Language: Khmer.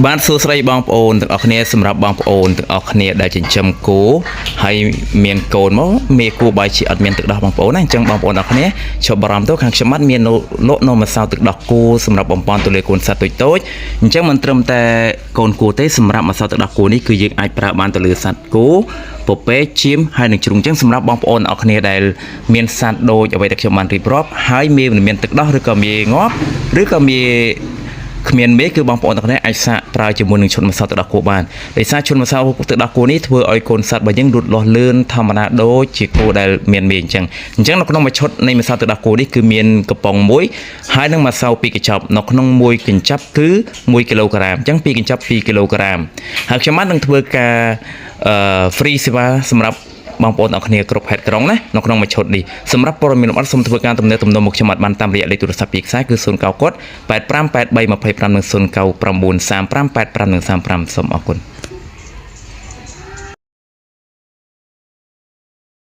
បាទសួស្តីបងប្អូនទាំងអស់គ្នាសម្រាប់បងប្អូនទាំងអស់គ្នាដែលចិញ្ចឹមគោហើយមានកូនមកមេគោបាយជាអត់មានទឹកដោះបងប្អូនណាអញ្ចឹងបងប្អូនទាំងអស់គ្នាជប់បារម្ភទៅខាងខ្ញុំបាទមានលក់នំម្សៅទឹកដោះគោសម្រាប់បំពន់ទៅលើកូនសត្វតូចតូចអញ្ចឹងមិនត្រឹមតែកូនគោទេសម្រាប់ម្សៅទឹកដោះគោនេះគឺយើងអាចប្រើបានទៅលើសត្វគោពពែចៀមហើយនឹងជ្រុងអញ្ចឹងសម្រាប់បងប្អូនទាំងអស់គ្នាដែលមានសត្វដូចអ្វីដែលខ្ញុំបានរៀបរាប់ហើយមេមិនមានទឹកដោះឬក៏មេងាប់ឬក៏មេ គ្មានមេគឺបងប្អូនទាំងគ្នាអាចសាកប្រើជាមួយនឹងឈុតម្សៅទឹកដោះគោបានដោយសារឈុតម្សៅទឹកដោះគោនេះធ្វើឲ្យកូនសត្វរបស់យើងលូតលាស់លឿនធម្មតាដូចជាគោដែលមានមេអញ្ចឹងអញ្ចឹងនៅក្នុងមួយឈុតនៃម្សៅទឹកដោះគោនេះគឺមានកំប៉ុងមួយហើយនឹងម្សៅពីរកញ្ចប់នៅក្នុងមួយកញ្ចប់គឺ1គីឡូក្រាមអញ្ចឹងពីរកញ្ចប់2គីឡូក្រាមហើយខ្ញុំបាននឹងធ្វើការអឺ free សេវាសម្រាប់ បងប្អូនអរគ្នាគ្រប់ខេត្តក្រុងណានៅក្នុងមួយឈុតនេះសម្រាប់ព័ត៌មានលម្អិតសូមធ្វើការទំនាក់ទំនងមកខ្ញុំបាទបានតាមរយៈលេខទូរស័ព្ទពីរខ្សែគឺ099 85 83 25និង099 35 85និង35សូមអរគុណ។